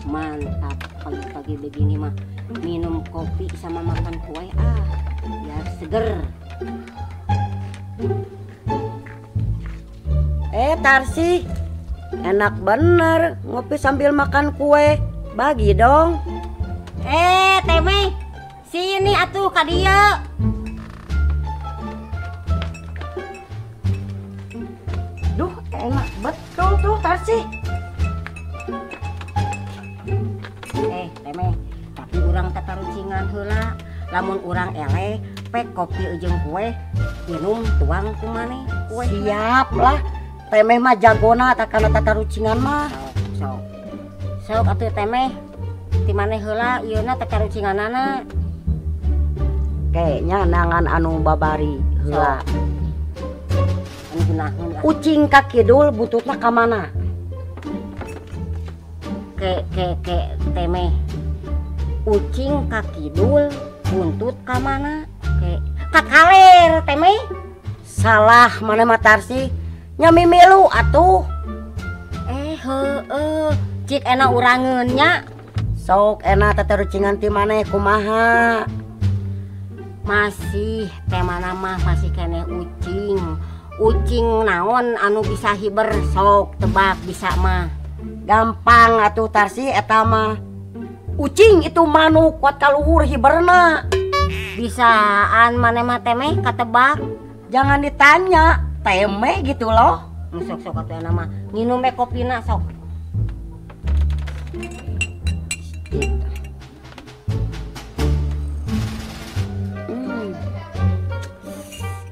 Mantap, pagi-pagi begini mah minum kopi sama makan kue ah, biar seger. Tarsi, enak bener ngopi sambil makan kue. Bagi dong. Teme, sini atuh ka dieu. Duh, enak betul tuh Tarsi. Teme, tapi urang tatarucingan heula. Lamun urang eleh, pek kopi jeung kue, minum tuang ku maneh kue. Siap lah. Temeh mah jagona takana tatarucingan mah. Sok. Sok atuh temeh. Ti maneh heula ieuna tatarucinganana. Kayaknya nangan anu babari heula. Anu gunaheun. Ucing ka kidul bututna ka mana? Ke temeh. Ucing ka kidul buntut ka mana? Ke ka kaler temeh. Salah maneh mah Tarsi. Nyami milu atuh. Heueuh, cik enak urangeun nya. Sok enak tatarucingan ti maneh kumaha? Masih temana mah masih keneh ucing. Ucing naon anu bisa hiber sok tebak bisa mah. Gampang atuh Tarsi eta mah. Ucing itu manuk kuat kaluhur hiberna. Bisaan maneh mah temeh katebak. Jangan ditanya. Teme gitu loh. Sok-sok atuh enak mah. Nginum we kopina sok.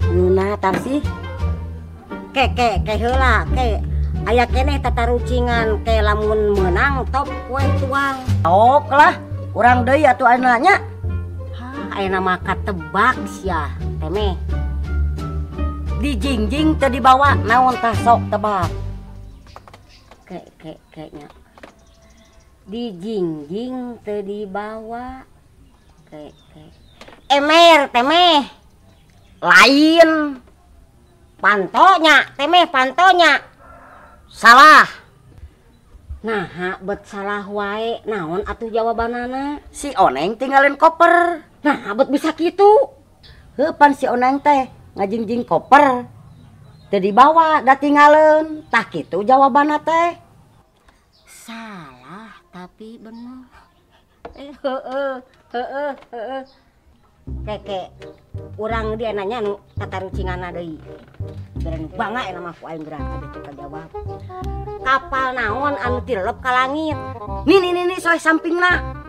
Ngeunah Tarsi. Ke heula ke. Aya keneh tatarucingan ke lamun meunang top kue tuang. Sok lah, urang deui atuh ayeuna nya. Hah, ayeuna mah katebak sia, temeh. Dijingjing teu dibawa naon tah sok tebak. Ke nya. Dijingjing teu dibawa. Ke. Emer temeh. Lain. Pantonya temeh pantonya. Salah. Nah, bet salah wae naon atuh jawabanana? Si Oneng tinggalin koper. Nah, bet bisa kitu. Heuh pan si Oneng teh ngajingjing koper teu dibawa da tinggalin. Tah kitu jawabanna teh. Salah tapi bener. Heeh. Keke urang dia nanya nu tatarucinganna deui. Beren bangga eta mah ku aing geura kabeh teu kajawab. Kapal naon anu tilep ka langit? Nih soe sampingna.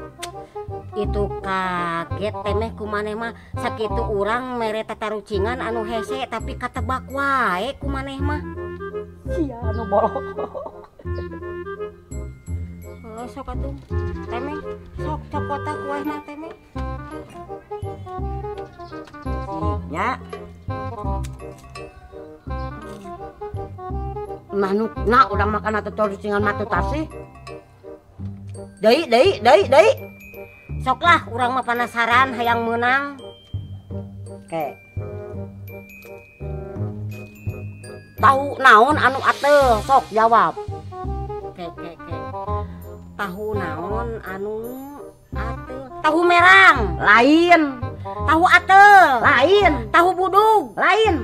Itu kaget temeh ku maneh mah sakitu urang mere tatarucingan anu hese tapi katebak wae ku maneh mah. Sia anu bolok. Heuh sok atuh temeh sok cokota kuehna temeh. Nya. Manukna urang makan tatarucingan mah tuh Tarsi. Deui. Sok lah urang mah penasaran hayang meunang. Oke. Tahu naon anu ateul sok jawab. Ke. Tahu naon anu ateul? Tahu merang. Lain. Tahu ateul. Lain. Tahu budug. Lain.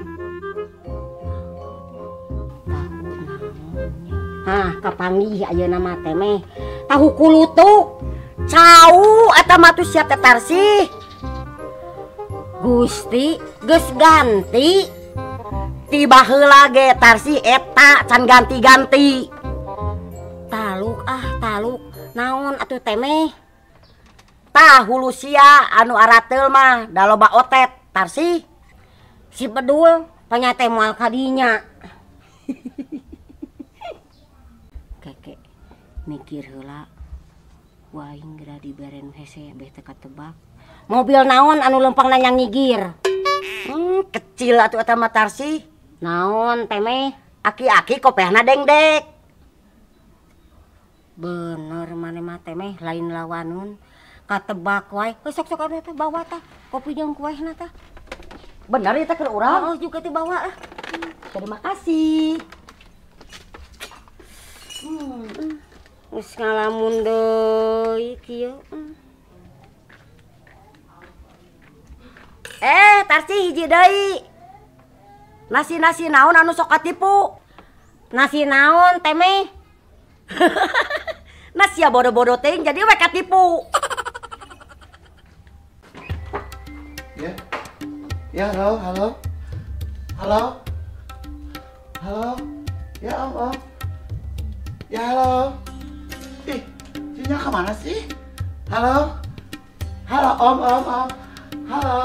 Tahu naonnya? Hah, kapanggih ayeuna mah temeh. Tahu kulutuk. Cau eta mah tuh sia teh Tarsi. Gusti geus ganti. Ti baheula ge Tarsi eta can ganti-ganti. Taluk ah taluk. Naon atuh temeh? Tah hulu sia anu arateul mah da loba otet Tarsi. Si bedul panyate moal ka dinya. Keke mikir heula. Waing geura diberen hese beh teu katebak. Mobil naon anu lempang nanya ngigir? Kecil atuh eta mah Tarsi. Naon temeh? Aki-aki kopehna dengdek. Bener maneh mah temeh lain lawanun. Katebak wae. Heuh sok-sok anu teh bawa tah kopi jeung kuehna tah. Bener ieu teh keur urang? Oh, juga teh bawa lah. Terima kasih. Geus ngalamun deui kieu. Tarsi hiji deui. Nasi-nasi naon anu sok katipu? Nasi naon teh meh? Nasi ya bodoh-bodoh teuing jadi we katipu. Ya. Ya, halo, halo. Halo. Halo. Ya, Om, Om. Ya, halo. Ih, sinyal kemana sih? Halo. Halo, Om, Om, Om. Halo.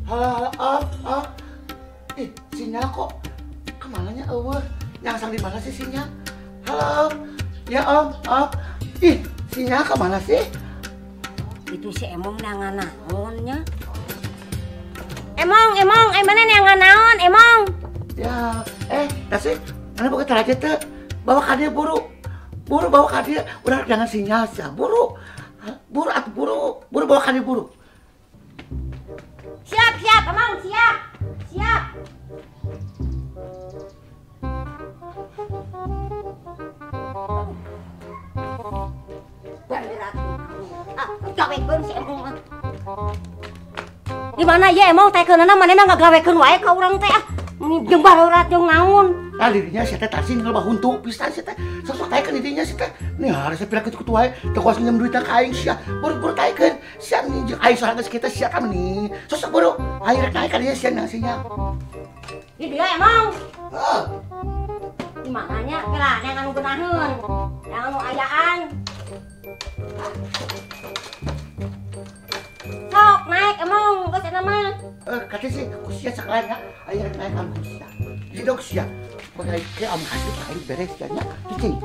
Halo, halo, Om, Om. Ih, sinyal kok kemananya eueuh? Nyangsang di mana sih sinyal? Halo. Ya, Om, Om. Ih, sinyal kemana sih? Itu si Emong neangan naon nya. Emong, Emong, mana neangan naon, Emong? Ya, Tasik, mana buka teraja teh? Bawa ka dia buru. Buru bawa ka dia. Udah jangan sinyal sih, buru. Buru atuh buru. Buru bawa ka dia buru. Siap, siap, Emong, siap. Siap. Gawekeun si Emong mah. Di mana ya Emong teh keunana manehna ngagawekeun wae ka urang teh ah. Meni jeung barorat jeung naon. Nah, dirinya sia teh tarsi ngeul bahuntu pisan sia teh. Sosok taekeun dirinya sia teh. Nih harus pira kitu wae. Teu kuas nginjem duit ka aing sia. Buru-buru taekeun. Sia nih jeung aing sorangan geus kita sia ka meni. Sosok buru. Aing rek naik ka dieu sia nang sinyal. Di dieu Emong. Heeh. Di mananya kela yang anu geunaheun. Yang anu ayaan. Sok naik Emong geus eta mah. Kata sih ku sia sakalian ya. Aing rek naik am ku sia. Jidok sia. Pakai ke am kasih aing beres sia nya. Cicing.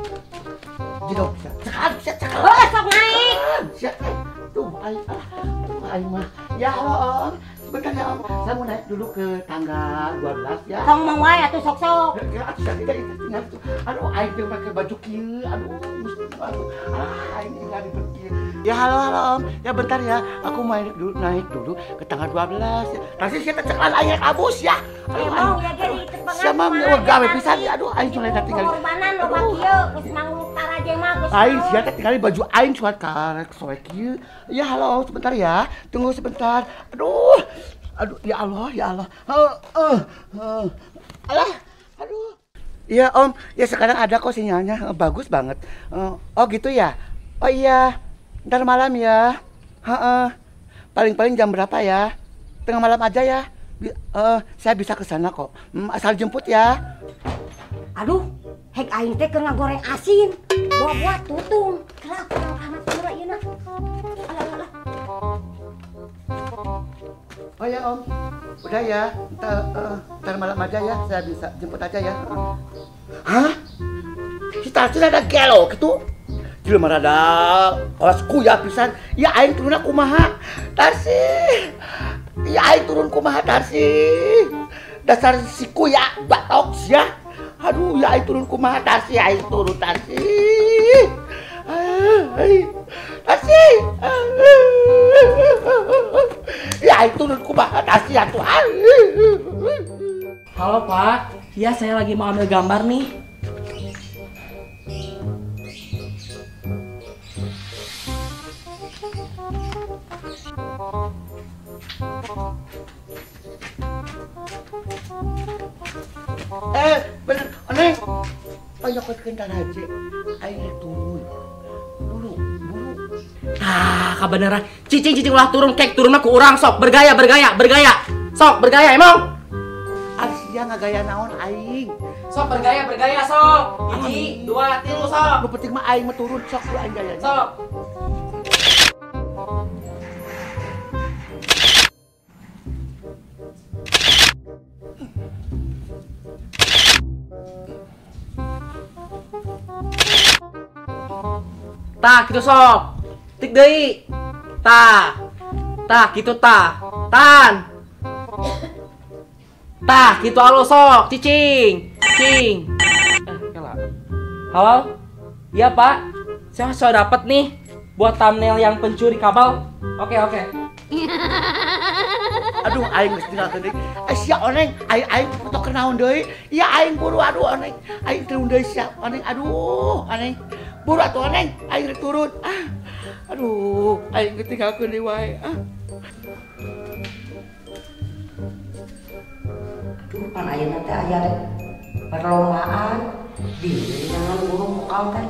Jidok sia. Cekal sia cekal. Heuh sok naik. Sia. Tuh aing ah. Tuh aing mah. Ya halo Om. Sebentar ya Om. Saya mau naik dulu ke tangga 12 ya. Tong mong wae atuh sok-sok. Ya atuh sia tidak tinggal tuh. Aduh aing teh pakai baju kieu. Aduh aduh. Ah aing tinggal di kieu. Ya halo halo Om. Ya bentar ya. Aku mau naik dulu ke tangga 12 ya. Tasi sia teh ceklan aing rek abus ya. Aduh Emong ya ge di sia mah gawe pisan aduh aing culai tinggal. Pengorbanan loba kieu geus mangluk taraje mah geus. Aing sia teh tinggal baju aing cuat karek soek kieu. Ya halo sebentar ya. Tunggu sebentar. Aduh. Aduh ya Allah ya Allah. Alah aduh. Iya Om, ya sekarang ada kok sinyalnya bagus banget. Oh gitu ya. Oh iya. Ntar malam ya. Heeh. Paling-paling jam berapa ya? Tengah malam aja ya. Saya bisa ke sana kok. Asal jemput ya. Aduh, hek aing teh keur ngagoreng asin. Buah-buah tutung. Kelak amat heula ieu na. Alah alah. Oh ya Om. Udah ya. Ntar malam aja ya. Saya bisa jemput aja ya. Hah? Si Tarsin ada gelo gitu. Jelema rada kelas kuya pisan. Ya aing turunna kumaha? Tarsi. Ya aing turun kumaha Tarsi. Dasar si kuya batok sia. Aduh ya aing turun kumaha Tarsi, aing turun Tarsi. Tarsi. Ya aing turun kumaha Tarsi atuh. Halo Pak, ya saya lagi mau ambil gambar nih. Bener, Oneng. Panyokotkeun taraje, aing rek turun. Buru, buru. Ah, kabeneran. Cicing cicing ulah turun kek turun mah ku urang sok bergaya bergaya bergaya. Sok bergaya emang. Asia ngagaya naon aing. Sok bergaya bergaya sok. 1, 2, 3 sok. Nu penting mah aing mah turun sok ku aing gayanya. Sok. Tah gitu sok. Tik deui. Tah. Tah gitu tah. Tan. Tah gitu alus sok, cicing. Cing. Kela. Halo? Iya, Pak. Saya sudah dapat nih buat thumbnail yang pencuri kabel. Oke, oke. Aduh aing geus tinggalkeun deui. Sia Oneng, aing aing foto naon deui? Ya aing buru aduh Oneng. Aing turun deui sia Oneng. Aduh, Oneng. Buru atuh Neng, aing rek turun. Ah. Aduh, aing ketinggalkeun deui wae. Ah. Aduh, pan ayeuna teh aya perlombaan di jangan guru vokal teh.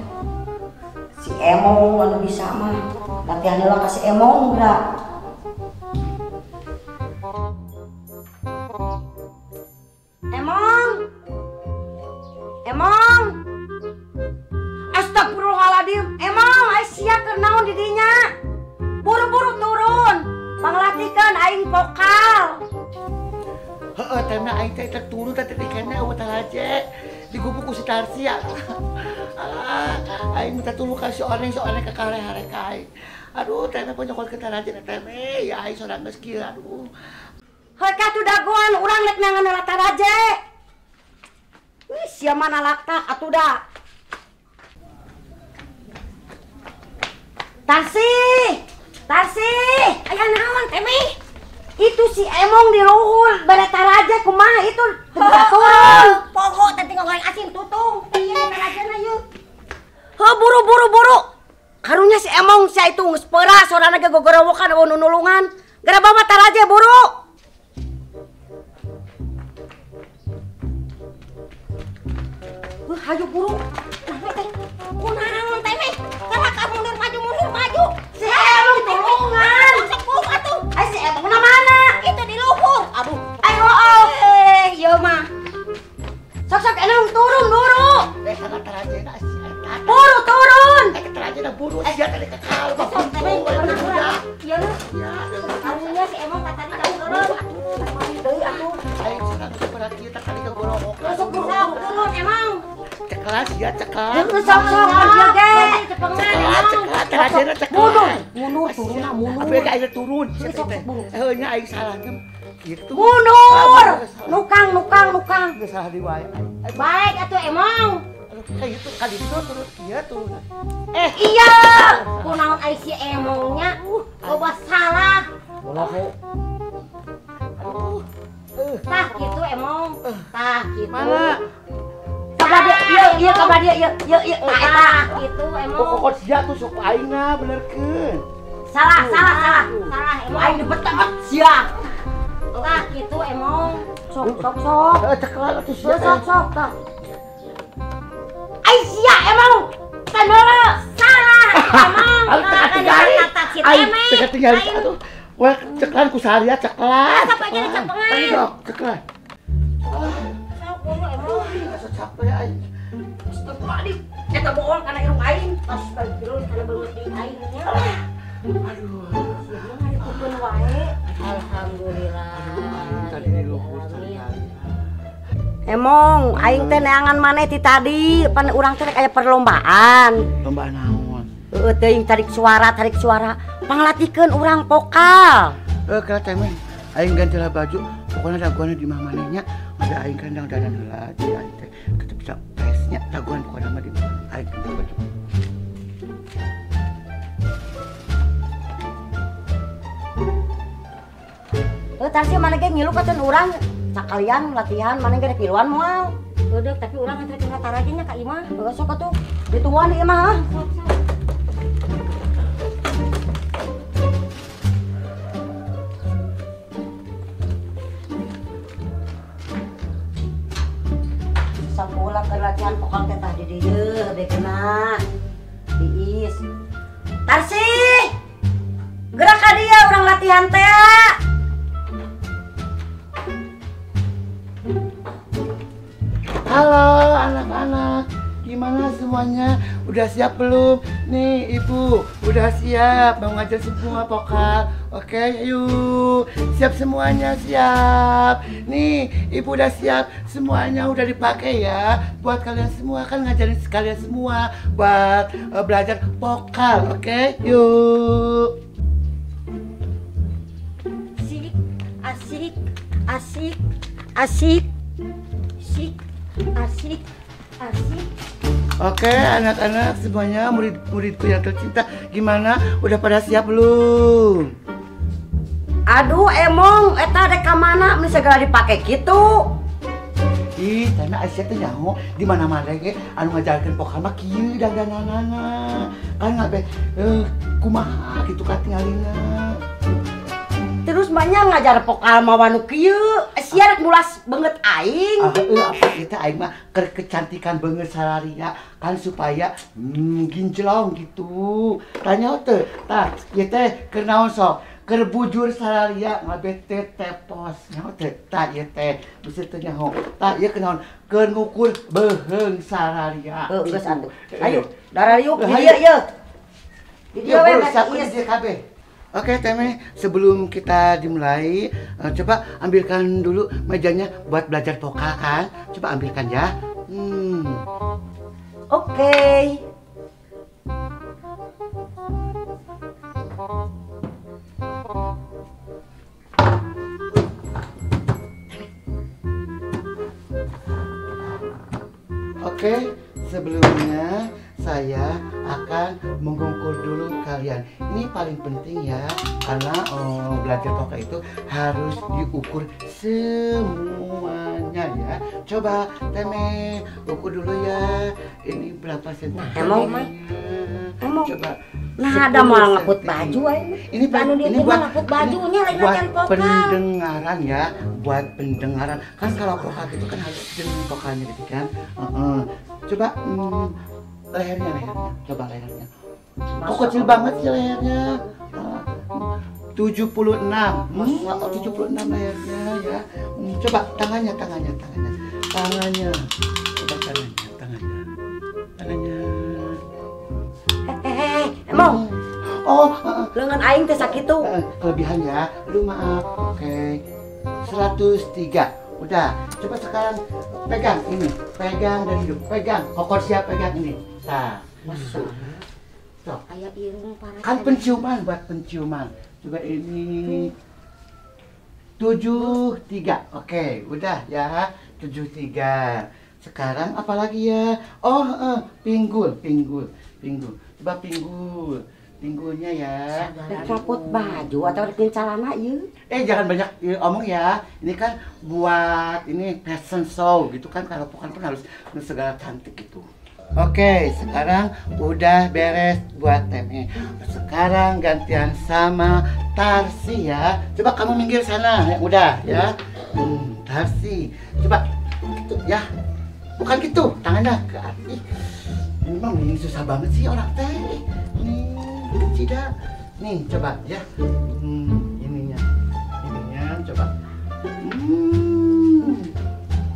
Si Emong anu bisa mah. Latihan heula ka si Emong geura. Emong. Emong. Astagfirullahaladzim. Emong, ai sia keur naon di dinya? Buru-buru turun. Panglatihkeun aing vokal. Heeh, teh aing teh turun teh dikene eueuh taraje. Digubuk ku si Tarsi. Alah, aing minta tulung ka si Oneng, si Oneng kakare-hare ka aing. Aduh, teh mah nyokot ke taraje teh meh. Ya aing sorang geus kieu aduh. Heuh ka tuh dagoan urang rek nangan heula taraje. Wih, sia mana lakta atuh da. Tarsi! Tarsi! Aya naon teh meh? Itu si Emong di luhur, bare taraje kumaha itu turun. Poho teh tinggal goreng asin tutung. Iya tarajena yeuh. Heuh buru buru buru. Karunya si Emong sia itu geus peura sorana ge gogorowokan eueuh nunulungan. Geura bawa taraje buru. Heuh hayu buru. Nah teh. Kunaon teh meh? Kalah ka mundur maju mundur maju. Si Emong tulungan. Sepuh atuh. Ai si Emong na mana? Itu di luhur. Aduh. Ayo oh. Ieu mah. Sok sok Emong turun buru. Eh kana tarajena si eta. Buru turun. Eh tarajena buru sia teh kekal. Sok teh meh ieu nu. Karunya si Emong tadi ka turun. Atuh deui atuh. Aing sorang geus peura kieu teh tadi kagorowok. Sok turun Emong. Ceklas ya ceklas. Sok sok ieu ge. Ceklas ceklas tarajena ceklas. Mundur, mundur turun mundur. Apa ge aing turun? Heuh nya aing salahnya gitu. Mundur. Nukang nukang nukang. Geus salah di wae. Baik atuh Emong. Kayak gitu kali itu turun kieu turun. Eh iya, kunaon ai si Emongnya? Loba salah. Bola ku. Aduh. Tah kitu Emong. Tah kitu. Mana? Kabar dia, ieu ieu kabar dia, ieu ieu ieu tah eta. Kitu Emong. Kokot sia tuh sok aingna benerkeun. Salah, salah, salah. Salah Emong. Aing dibetot sia. Tah kitu Emong. Sok sok sok. Ceklan atuh sia. Sok sok tah. Ai sia Emong. Tanola. Salah Emong. Aing teu tinggali atuh. Wah, ceklan ku saria ceklan. Sok aja dicepengan. Sok ceklan. Sok buru Emong. Asa capek aing. Astagfirullahaladzim. Eta bohong kana irung aing. Astagfirullah kana beungeut deui aing nya. Aduh. Ngarikukeun wae. Alhamdulillah. Tadi di luhur cari. Emong, aing teh neangan maneh ti tadi, pan urang teh rek aya perlombaan. Lombaan naon? Heueuh teuing tarik suara, tarik suara. Panglatihkeun urang vokal. Heuh kira teh meh. Aing ganti lah baju, pokoknya daguanna di imah maneh nya. Ada aing kan dangdanan heula di aing teh. Kitu bisa presnya daguan pokokna mah di aing ganti baju. Heuh tah maneh ge ngilu ka urang sakalian latihan maneh ge rek miluan moal. Heuh tapi urang rek ka taraje nya ka imah. Heuh sok atuh ditungguan di imah. Sok sok. Sampula keur latihan vokal teh tah di dieu bekena. Diis. Tarsi. Gerak ka dieu urang latihan teh. Halo anak-anak, gimana semuanya? Udah siap belum? Nih ibu, udah siap mau ngajar semua vokal. Oke, yuk. Siap semuanya, siap. Nih, ibu udah siap. Semuanya udah dipakai ya. Buat kalian semua, kan ngajarin kalian semua buat belajar vokal. Oke, yuk. Asik, asik, asik, asik, asik. Asik, asik. Oke, anak-anak semuanya, murid-muridku yang tercinta, gimana? Udah pada siap belum? Aduh, Emong, eta rek ka mana? Meni segala dipake kitu. Ih, teh Aisyah teh nyaho di mana-mana ge anu ngajarkeun vokal mah kieu dandananana. Kan ngabe kumaha kitu katingalina. Terus banyak ngajar vokal mah wanu kieu, sia rek mulas beungeut aing. Apa kita aing mah keur kecantikan beungeut salaria kan supaya ginjelong gitu. Tanya teu, tah ieu teh keur naon sok? Keur bujur salaria ngabe teh tepos. Nyaho teu? Tah ieu teh bisi teu nyaho. Tah ieu keur naon? Keur ngukur beuheung salaria. Heuh, geus atuh. Ayo, darariuk di dieu ieu. Di dieu we ieu kabeh. Oke, Teme, sebelum kita dimulai, coba ambilkan dulu mejanya buat belajar vokal kan? Coba ambilkan ya. Oke. Oke, sebelumnya saya akan mengukur dulu kalian. Ini paling penting ya, karena belajar vokal itu harus diukur semuanya ya. Coba Teme, ukur dulu ya. Ini berapa sentimeter? Emang? Emang? Coba. Nah, ada mau ngaput baju aja. Ini buat ngaput bajunya lagi latihan vokal. Pendengaran ya, buat pendengaran. Kan kalau vokal itu kan harus dengan vokalnya gitu kan. Coba lehernya, coba lehernya. Kok kecil banget sih lehernya? 76, masa 76 lehernya ya. Coba tangannya. Coba tangannya. Emang? Oh, lengan aing teh sakitu. Kelebihan ya. Aduh maaf. Oke. 103. Udah, coba sekarang pegang ini, pegang dari hidung, pegang, kokor siap pegang ini. Nah, masuk. Tuh. Kan penciuman, buat penciuman. Coba ini 73. Oke, udah ya, 73. Sekarang apa lagi ya? Oh, pinggul. Coba pinggul. Pinggulnya ya. Copot baju atau bikin celana ieu? Jangan banyak omong ya. Ini kan buat ini fashion show gitu kan, kalau bukan pun harus segala cantik gitu. Oke, sekarang udah beres buat Teme. Sekarang gantian sama Tarsi ya. Coba kamu minggir sana, ya udah ya. Tarsi, coba gitu ya. Bukan gitu, tangannya ke atas. Memang ini susah banget sih orang teh. Nih, tidak. Nih, coba ya. Ininya coba.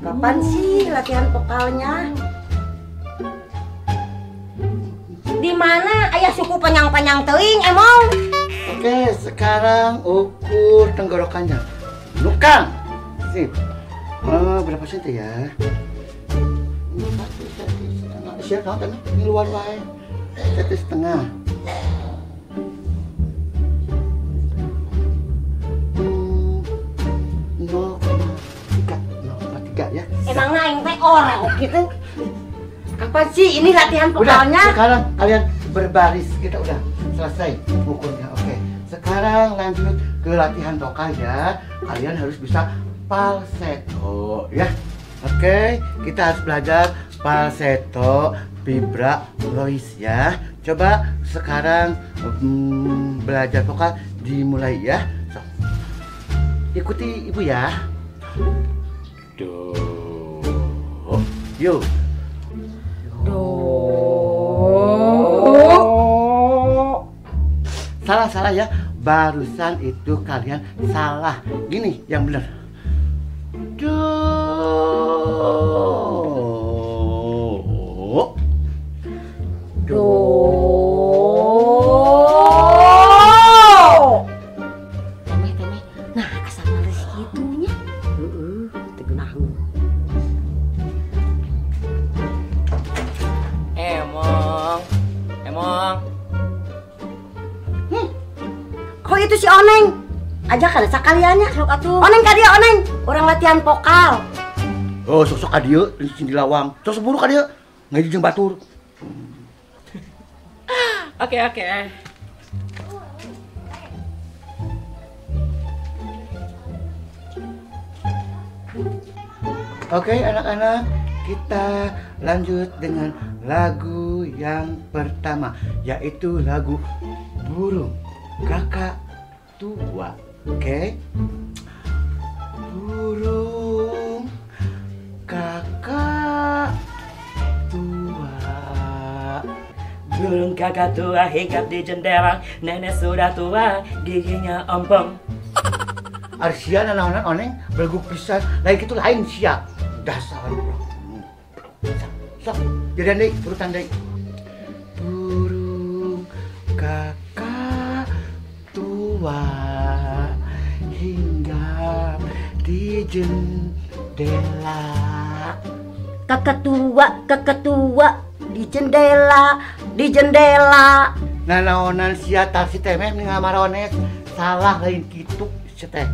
Kapan sih latihan vokalnya? Di mana ayah suku panjang-panjang teuing emang? Oke, sekarang ukur tenggorokannya. Nukang. Sip. Berapa senti ya? 1,5. Siapa tahu ini luar wae. 1,5. 0,3 ya. Emang aing teh orang gitu. Kapan sih ini latihan vokalnya? Udah, sekarang kalian berbaris, kita udah selesai ukurnya. Oke, sekarang lanjut ke latihan vokal ya. Kalian harus bisa falsetto ya. Oke, kita harus belajar falsetto, vibra, voice ya. Coba sekarang belajar vokal dimulai ya. So, ikuti ibu ya. Do, yuk. Do. Salah ya. Barusan itu kalian salah. Gini yang benar. Do. Do. Temeh. Nah, asal males gitunya. Heeh, teu geunaheun. Emang. Kok itu si Oneng? Ajakan sakaliannya. Sok atuh. Oneng ka dieu, Oneng. Urang latihan vokal. Oh, sok-sok ka dieu di lawang. Sok seburu ka dieu. Ngaji jeung batur. Oke. Oke, anak-anak, kita lanjut dengan lagu yang pertama, yaitu lagu Burung Kakak Tua. Oke. Burung kakak tua. Burung kakak tua hinggap di jendela, nenek sudah tua, giginya ompong. Arsia nanaonan oneng beleguk pisan, lain kitu lain sia. Dasar. Sok, jadian deui, urutan deui. Burung kakak tua hinggap di jendela. Kakak tua di jendela, di jendela. Nanaonan sia tarsi teh meh ngamarones, salah lain kitu sia teh.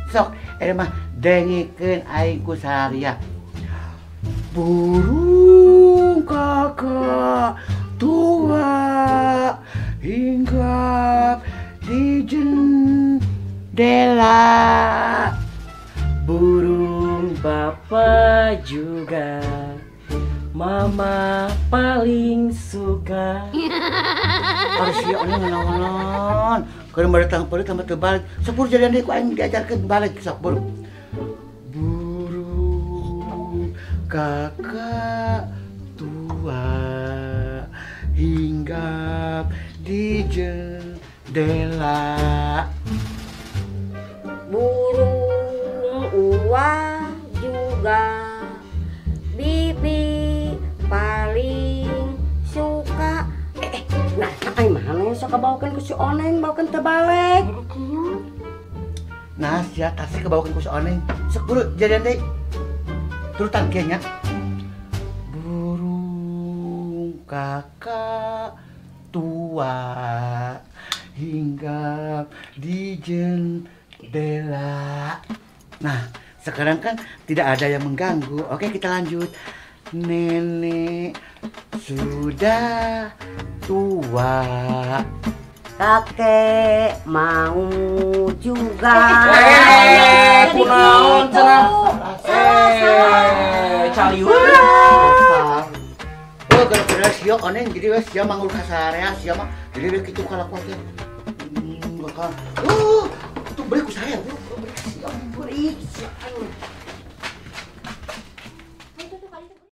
Sok, eta mah dengekeun aing ku saria. Burung kakak tua hinggap di jendela. Burung bapak juga mama paling suka. Harus sia oneng nganaonan. Keur datang peuleuh tambah teu balik. Sok buru jadian deui ku aing diajarkeun balik sok buru. Burung kakak tua hinggap di jendela. Burung uwa juga bibi paling suka. Nah, ai mana sok kabawakeun ku si Oneng, bawakeun teu balik. Nah, sia tasih kabawakeun ku si Oneng. Sok buru jadian deui. Turutan kieu nya. Burung kakak tua hinggap di jendela. Nah, sekarang kan tidak ada yang mengganggu. Oke, kita lanjut. Nenek sudah tua, kakek mau juga. Kunaon cenah? Caliur. Oh, gara-gara sia oneng jadi we sia manggul ka sarea sia mah. Jadi we kitu kalakuan teh. Bakal. Tuh beli ku saya, beli sia, beli sia.